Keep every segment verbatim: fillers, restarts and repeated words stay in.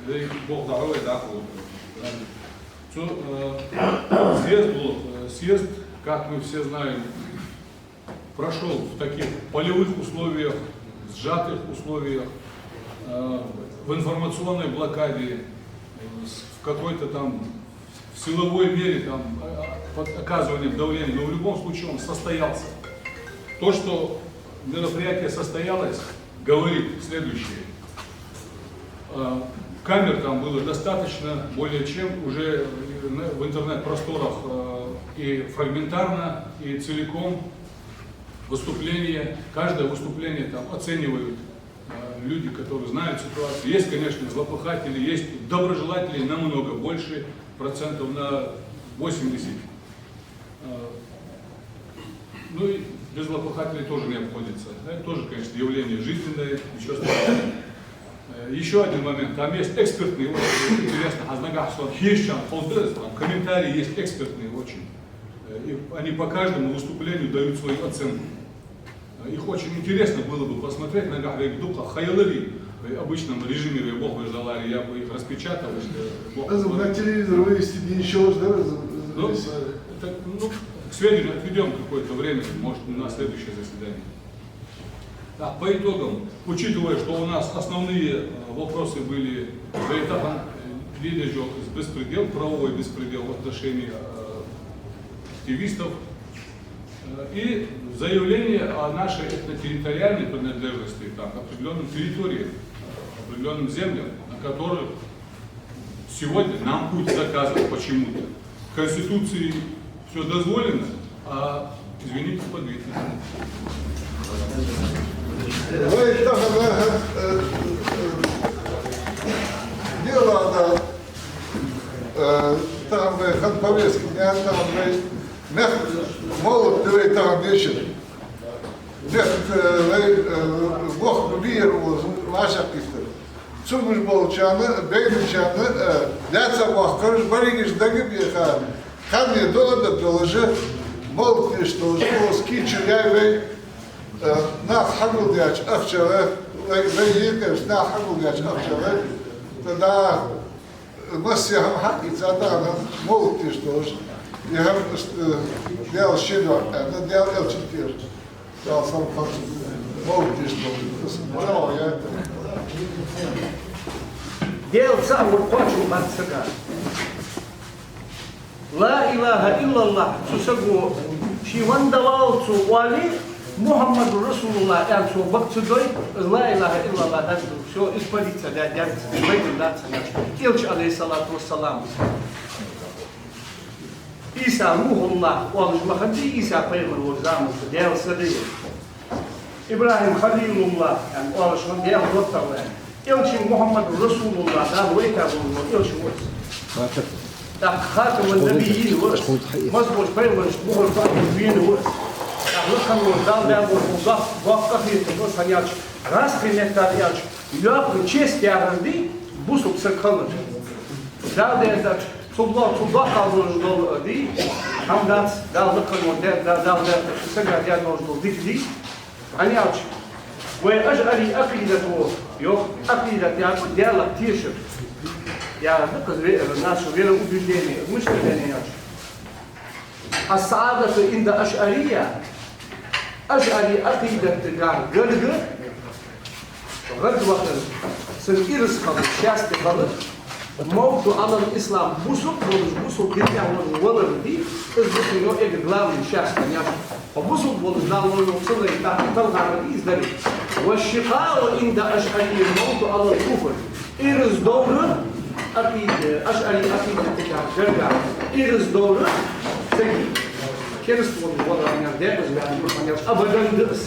Да и Бог дорогой, да, вот. Цу, э, съезд был, э, съезд, как мы все знаем, прошёл в таких полевых условиях, сжатых условиях, э, в информационной блокаде, э, с-, в какой-то там, в силовой мере там, э, под оказыванием давления, но в любом случае он состоялся. То, что мероприятие состоялось, говорит следующее. Э, камер там было достаточно, более чем, уже, э, на-, в интернет-просторах, э, и фрагментарно, и целиком выступление, каждое выступление там оценивают, э, люди, которые знают ситуацию. Есть, конечно, злопыхатели, есть доброжелателей намного больше, процентов на восемьдесят. Э, ну и без злопыхателей тоже не обходится. Это тоже, конечно, явление жизненное, ничего страшного. Э, ещё один момент. Там есть экспертные, очень интересно. Хьажал нагахь, сона хьежача хоза да, там комментарии есть экспертные очень. Э, и они по каждому выступлению дают свою оценку. Их очень интересно было бы посмотреть, нагахь вайга дукха ха яларе, в обычном режиме вай болх беш даларе, я бы их распечатал, если болх... Из на телевизор вывести не ещё раз, да, из-, из-, Ну, из-, это, ну, к сведению, отведём какое-то время, может, на следующее заседание. Так, по итогам, учитывая, что у нас основные, э, вопросы были, вай тахан, э, виде жо из беспредел, правовой беспредел в отношении, э, активистов, Э, и заявление о нашей этнотерриториальной принадлежности там, к определённым территориям, э, определённым землям, на которых сегодня нам путь заказан почему-то. В Конституции всё дозволено, а, извините, подвиньте. Вай тахан, э, э, дело, да. Э, тахан вай хьа повестка дня, тахан вай мехка мовлат да вай тахан дешар. Мехка, э, вай, э, воккха бийр ва, вӀашагӀкхийттар. Цу муж болчарна, бейначарна, э, лаьца бахкараш, баригаш дага беха, ханна дола да долаш, мовлат деш долаш, оз кийча яй вай, э, нах хьагулдаьча ахчах, вай, вай екъеш нах хьагулдаьча ахчах, тӀа да Массе хӀама хьакъийца тахан мовлат деш долаш. Ер хӀама, э, Даьла ший доакъ аьнна, Даьла элчан тӀера. Даьла салам-маршал хилда мовлат деш долаш. Ас мара я. Даьла цаӀ вар кхоачам бац сага. Ла илахӀа иллаллахӀ, цу саго ший ван далал цо оале, Мухьаммадур расулуллахӀ аьнна цо бакъ ца дой, из ла илахӀа иллаллахӀ дац, всё, из полиция да, дац, вайна дац хьанач. Элча, Ӏалайхи ссалату вассалам. Ӏийса РухӀуллахӀ оалаш ма хиннадий, Ӏийса пайхамар волча заман чу Даьла са да ер. ИбрахӀим халилуллахӀ аьнна оалаш хиннад, Даьла доттагӀа ва аьнна. Элча Мухьаммад расулуллахӀ, Дала вайтар волаш вола элча ва из. ТӀаккха хатамун-набиййин ва из. Массаболча пайхамарашта бухара тоъал вена ва из. ТӀаккха лакха волча Дала даь волча доккха къахетам ва из, хӀана аьлча, гӀазкхий меттала аьлча, йоккха честь яхар да бусалба саг хилар. Дала даь, цул доккхагӀа долаш дола да, хӀама дац, Дала лакха волча, Дала даь, сага даь долаш дола дика да. ХӀана аьлча, вай ашӀари Ӏакъидат ва, йоах, Ӏакъидат яхар Даьлах тешар. Яхар да-кх из ве-, наше вероубеждение, мышление яхар. Ас-саӀадату Ӏинда ашӀарийя, ашӀари Ӏакъидатагахь гарга, гӀадвахар, цун ираз хилар, счастье хилар, мавту Ӏалал ислам, бусалба волаш, бусалба дин тӀа волаш валар да, из да цун, йоах, эггара главный счастье, хӀана аьлча, хьо бусалба волаш Дала луш ца лай, тӀаккха талхара из дар. Ва шикъаъу Ӏинда ашӀарийя мавту Ӏалал куфр. Ираз довр, Ӏакъида, ашӀари Ӏакъидатагахь гарга, ираз довр, саг кераста волаш валар, хӀана аьлча, декъаза ваьнна ва, хӀана аьлча, абадан да из.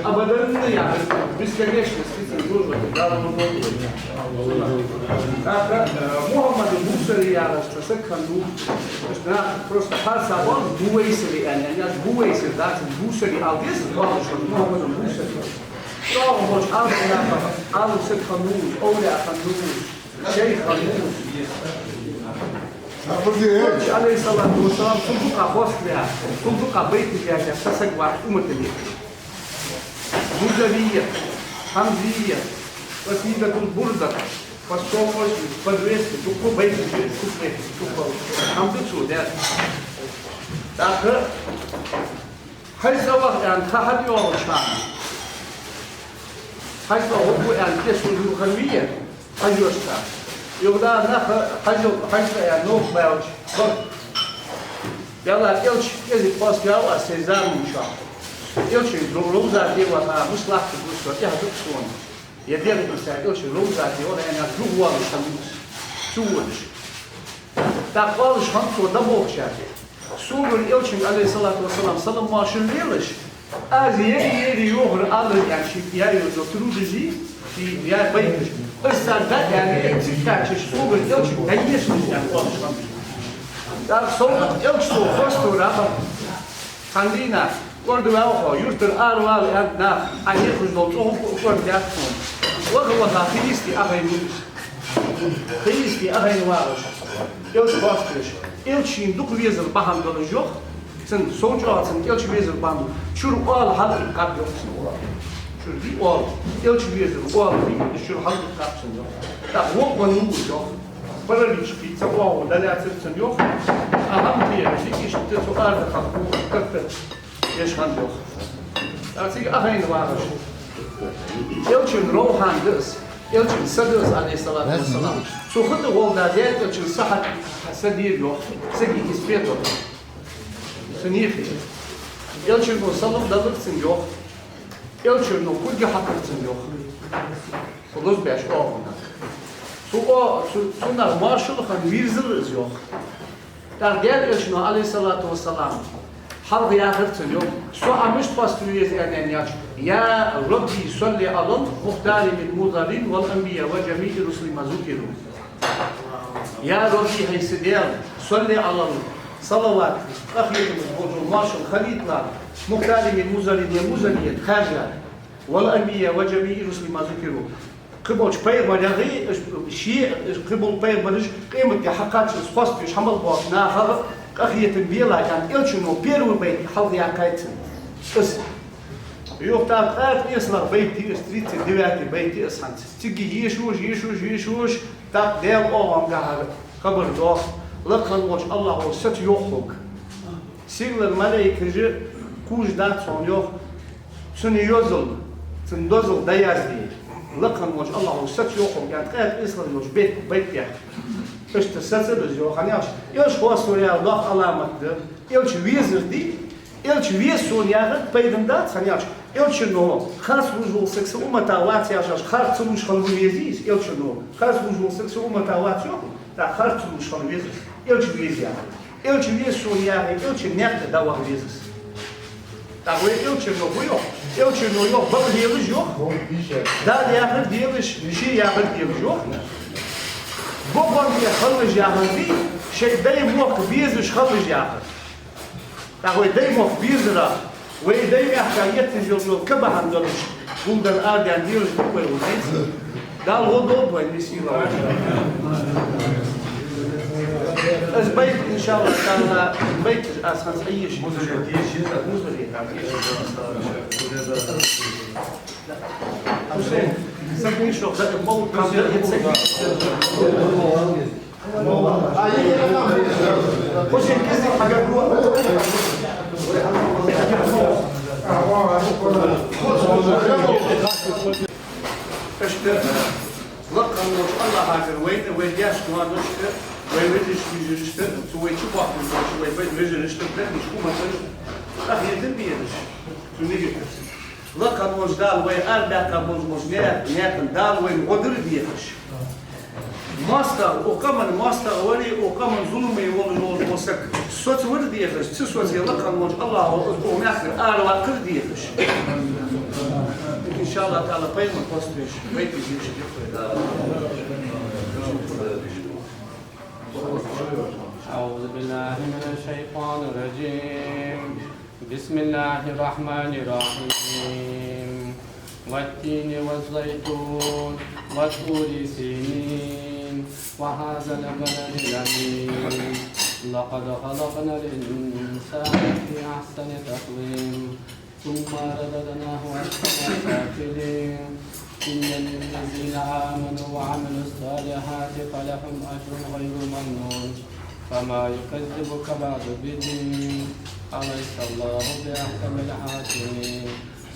Абадан яхар, бесконечность, цига нужно, Дала ма вовза. ТӀаккха, э, Мухьаммад Бусари яхаш цхьа саг хиннав, нах просто харцахьа оал Бувайсари аьнна, аьнна, Бувайсар дац, Бусари ала деза, оалаш хиннад Мухьаммад Бусари. ЧӀоагӀа болча Ӏаламнаха Ӏалам саг хиннав из, овлияъ хиннав из, шайх хиннав из. Элча, Ӏалайхи ссалату вассалам, цул дукха хоза хилар, цул дукха байт яздаь цхьа саг вац умматага. Бурдавият, Хьамзият, къасидатул Бурдат, По сто восемьдесят, по двести, дукха байташ, куплет, дукха. Хьамда цо даьр. ТӀаккха хьайса ваха аьнна, тха хьатӀайоагӀача хана. Хьайса ваха аьнна, кхы сужур ханвийя, хьажошта. Юха нах хьажал, хьайса аьнна, нох баьлча, бар. Ялла, Элча кӀезига хьоаставаьв аз сай заман чухь. Элчан ру-, руза тӀа ваха, муслахьта гуш, тӀехьа дукха сона. Я дегӀ Ӏийса, Элчан руза тӀа ваха, аьнна, юха воалаш хиннав из. Цу водаш. ТӀаккха оалаш хиннад цо дӀаболхачарга. Согара Элчанга, Ӏалайхи ссалату вассалам, салам-моаршал лелаш, аз ер-ер йоахар алар, аьнна, ший яь йола трудаш, ший яь байташ. Аз цар дӀааьнна, цига кхаьчача согара Элчанга дӀаешалаш, аьнна, оалаш хиннад. ТӀаккха совгӀат Элча цо хостур аьнна. Цхьан дийнахьа, кӀордаваьв хьо, юртара аравала, аьннад наха, Ӏа хьехаш дола цӀогӀа кӀордадаьд хьона. Ваха-ваха хи йисте Ӏохайнав из. Хи йисте Ӏохайна вагӀаш, Элча хьоасташ. Элча шийна дукха везар бахьан долаш йоах, цун сов чӀоагӀа цунна Элча везар бахьан долаш. Чура оал хьалъийккхад йоах цунна. Чура дий оал, Элча везар оал дий, из чура хьалъийккхад цунна йоах. ТӀаккха воккха веннав из йоах. Паралич хиннад, цхьа оагӀув дӀалаьцар цунна йоах. А хӀама тӀера, дика иштта цу арадаха кхы катта еш хиннад йоах. ТӀаккха цига Ӏохайна вагӀаш. Элчан равхьан да из, Элчан са да из, Ӏалайхи ссалату вассалам. Цу хи тӀа гӀолла да Даьла Элчан са хьа-, са дийр йоах. Сага испытание. Цу нихи. Элчано салам далар цунна йоах. Элчано кулг хьекхар цунна йоах. Цу лозабаьча оагӀонах. Цу о-, цу, цунах моаршал хинна вийрзар из йоах. ТӀаккха Даьла Элчано, Ӏалайхи ссалату вассалам, хьалха яхар цунна йоах. Со Ӏа мишта хьоаставе веза аьнна аьннача: «يا رب صل على المختار من المرسلين والأنبياء وجميع الرسل ما ذكروا». Я Рабби, хӀай са Даьла, صل على, салават, къахетамаш болча, моаршал хилийталахь, المختار من المرسلين, ер мурсалех хаьржа, والأنبياء وجميع الرسل ما ذكروا. Кхыболча пайхамараши, ший, кхыбола пайхамараш къематди хьакхаччалца хьоаставеш хьа мел бола нахах къахетам белахь аьнна, Элчано первый байт хьалха яьккхай цунна. Из. Юха тӀаккха ткъаь эсалагӀа байт я из, тридцать девятый байт я из хӀанз. Цига ешаш, ешаш, ешаш, тӀаккха Даьла оагӀонгахьара хабар доагӀа: лакха волча АллахӀо саца йоах хьога. Сигалара малейкаша кхувш дац хьона йоах, цун йозал, цун дозал дӀаязде. Лакха волча АллахӀо саца йоах хьога, аьнна, ткъаь эсалагӀа йолча бет-, байтех. Иштта саца да из йоах, хӀана аьлча, Элча хьоастадаьр доккха Ӏаламат да. Элча везар дий, Элча веза сона яхар пайдана дац, хӀана аьлча, Элчано харц лувш вола саг са уммата вац яхаш, харц ца лувш хинна ма везий из, Элчано харц лувш вола саг са уммата вац йоах, тӀаккха харц ца лувш хинна веза из, Элча веза яхар. Элча веза сона яхе, Элчан наькъа тӀа дӀаваха веза из. ТӀаккха вай Элчано фу йоах? Элчано йоах, бакъ лелаш йоах. Дала яхар делаш, ше яхар делаш йоах. Бокъонца хилалаш яхар дий, шоай дай-мохк безаш хилалаш яхар. ТӀаккха вай дай-мохк безарах, вай дай-мехка етташ йола ка бахьан долаш, гулденна арадаьнна делаш да вай, вай дийца. Дала гӀо долда вайна, весела. Аз байт, иншаллахӀ таӀала, байт аз хӀанз Ӏоешаргда. Хьусейн, саг мишох да, мол, кам да, я ца Хьусейн, кизик хьагар. Иштта лакха волча АллахӀагара вайна, вай даьшта, ноаношта, вай вежарашта, йижарашта, цу вай чу бахкаш болча вай вежарашта, дерригаш, умматаш, къахетам бе безаш, цу нигатаца. Лакха волча Дала вай арабаьккха болча, болча наькъа-, наькъан Дала вайна гӀо дар дехаш. МоастагӀа, укх къаман моастагӀа вале, укх къаман зуламе волаш вола саг соцавар дехаш, цу соце лакха волча АллахӀо из укх мехкара араваккхар дехаш. ИншаллахӀ таӀала, пайхамар хьоаставеш, байт дешаргда вай. أعوذ بالله من الشيطان الرجيم. بسم الله الرحمن الرحيم. والتين والزيتون وطور سينين وهذا البلد الأمين. لقد خلقنا الإنسان في أحسن تقويم. ثم رددناه أسفل سافلين. إن الذين آمنوا وعملوا الصالحات فلهم أجر غير ممنون، فما يكذبك بعد بالدين، أليس الله بأحكم الحاكمين.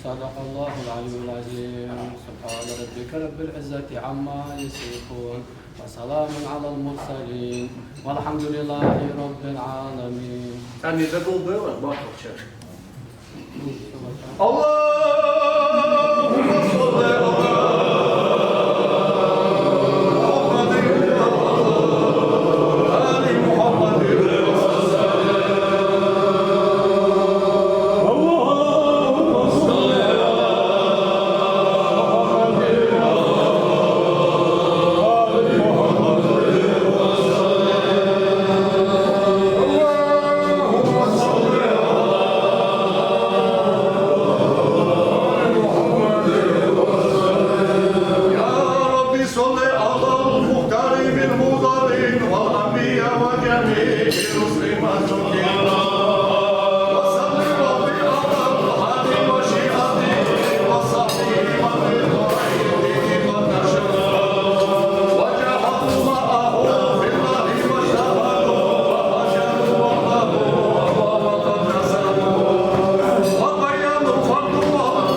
صدق الله العلي العظيم. سبحان ربك رب العزة عما يصفون، وسلام على المرسلين، والحمد لله رب العالمين. Амин. Дагулбе вай бахьалча. اللهم صل على محمد وعلى آل محمد. اللهم صل على محمد وعلى آل محمد. اللهم صل على يا رب صل على المختار بالمضر والأنبياء وجميع الرسل ما ذكروا. وصل رب على الهادي وشيعته وصحبه ومن بعده قد نشروا. وجاهدوا معه في الله واجتهدوا وهاجروا وطلبوا وقد نزلوا. وبينوا فضلهم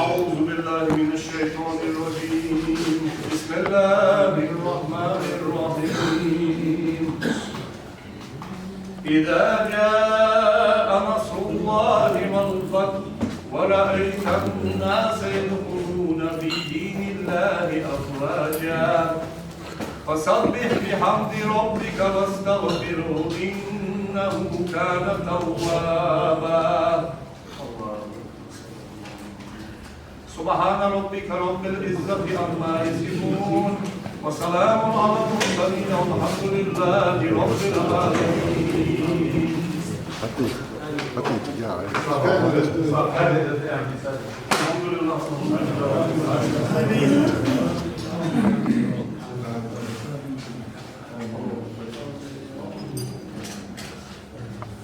أعوذ بالله من الشيطان الرجيم. بسم الله الرحمن الرحيم. إذا جاء نصر الله والفتح ورأيت الناس يدخلون في دين الله أفواجا فسبح بحمد ربك واستغفره إنه كان توابا. سبحان ربك رب العزة عما يصفون وسلام على المرسلين والحمد لله رب العالمين. الحمد لله.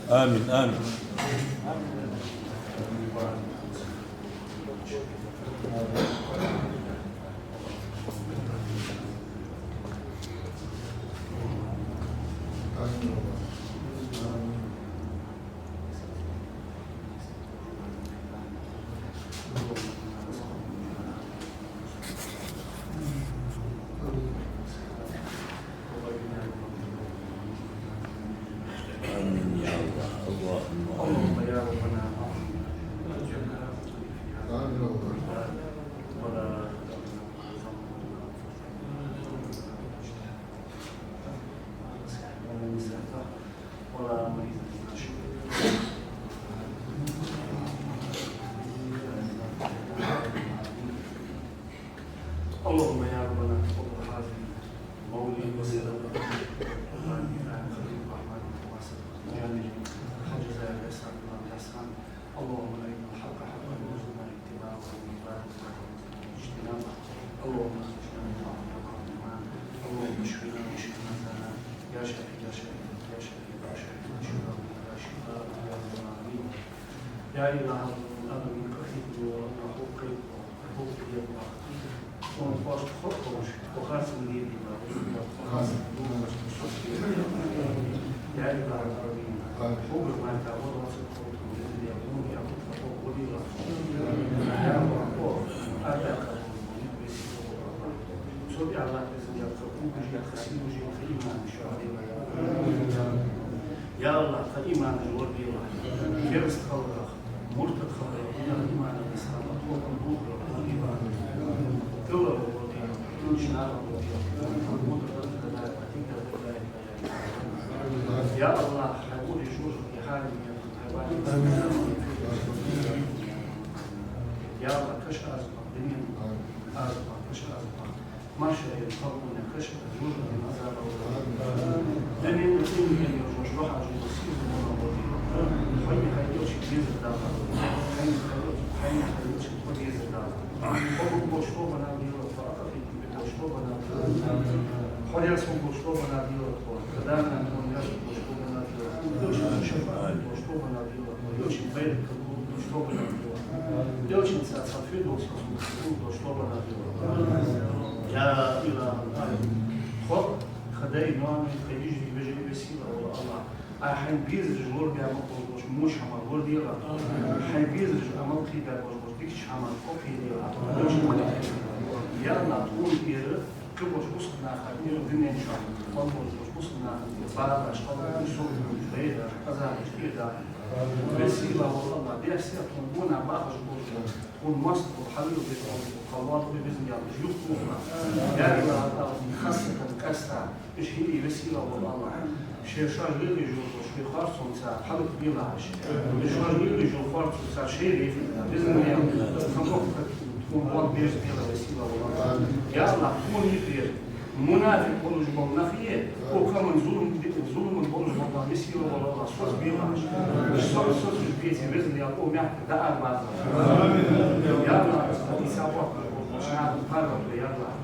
آمين، آمين. آمين يا الله. اللهم آمين. اللهم يا ربنا، أعطنا الجنة ولا تدعنا ولا مريضا منا شكرا. اللهم يا ربنا تقبل هذه المولد وسلام الرحمن الرحيم. اللهم أرنا الحق حقا وارزقنا اتباعه وارزقنا اجتنابه. اللهم أخرجنا من الأرض بقرب الإيمان. اللهم اشفنا واشف مرضانا. يا شافي، يا شافي، يا شافي، يا شافي، يا شافي، يا شافي، يا رب العالمين. يا إله العالمين، قريب ولا حقيق، حقيق ولا حقيق. Сона хьоашта хо-, ховш, хо харцахьа лелабелла, хо харцахьа лелабелла, хьогара мара вала ца ховш, хьогара мара вала ца ховш, я АллахӀ, тха иман шо хьалелайо. Я АллахӀ, тха иман шо лорабелахь. Кераста халкъах, муртад халкъах, дунен иман, ислам, тхо духар, иман. Тилла лорабелахь, дунен иман лорабелахь, муртад халкъах, динах лорабелахь. Я АллахӀ, хьай урий шура, хьай хьале, хьай вари. Я АллахӀ, каша азбах, дунен азбах, каша азбах. Машаре халкъо каша жожагӀатен азабах. Дунен цӀенъян йолча духьал жожагӀате сийрда муна води. Хьайна хьай йолча дезар дала. Хьайна хьай йолча, хьайна хьай йолча тхо дезар дала. Хьо хургболаш тобанал дела, тхо атӀахийна хургболаш тобанал дела. Хьо раьза хургболаш тобанал дела, тхо. Дала тхона раьза хургболаш тобанал дела. Йолча шафаӀат хургболаш тобанал дела. Йолча байракат хургболаш тобанал дела. Йолча цхьа цхьа фирдовс хургболаш тобанал дела. Я илахӀ, тхо, тха дай, ноаной, тха йижарий, вежарий, веза хилла вола АллахӀ. Ай хьайна безараш лорабаь ма болаш, моча хӀамах лораделахь. Хьайна безараш Ӏамал кхебаь болаш, дикача хӀамах кхебаделахь. Я АллахӀ, тхона тӀера кхыболаш бусалба наха, дунен чу хинна болаш бусалба наха тӀера балаш, хьалхараш, сордош, байраш, азабаш кхебаделахь. Веза хилла вола АллахӀ, дехьа-сехьа тхона гонахьа бахаш болаш, тхона моастагӀал хьалъайла беза болаш, тха лоалахой, безам беш, юхатохалахь. Я илахӀ, хассатан, къаьстта, уж хӀирий, веза хилла вола АллахӀ, шоай шоаш лелаеш йола, шоай харцонца хьалакбелахь уж. Уж шоаш лелаеш йола харцо цар шоайла яхийта, безам беш, тха мохк тхона гӀо беза белахь, веза хилла вола АллахӀ. Я АллахӀ, тхона юкъера мунафикъ болаш бола нах е, укх къаман зулам, зулам болаш бола нах, веза хилла вола АллахӀ, соцабелахь уж. Уж соц-, соцаш беце, веза Даьла, укх мехка дӀаарабаккхалахь. Я АллахӀ, тха дийца бохкаш бола нах паргӀато, я АллахӀ.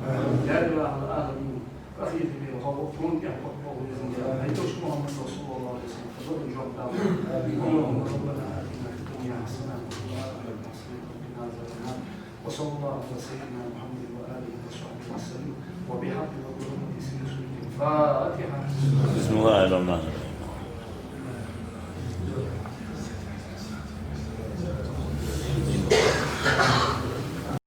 Я илахӀ ал-Ӏаламин. Къахетаме хьо ва, тхона тӀехьа ва, веза Даьла. Хьай Элча Мухьаммад, саллаллахӀу Ӏалайхи ва саллам, тха духьал жоп далахь. اللهم ربنا آتنا في الدنيا حسنة وفي الآخرة حسنة وقنا عذاب النار. وصلى الله على سيدنا محمد وآله وصحبه وسلم. وبحق وحرمة سر سورة الفاتحة. بسم الله الرحمن الرحيم.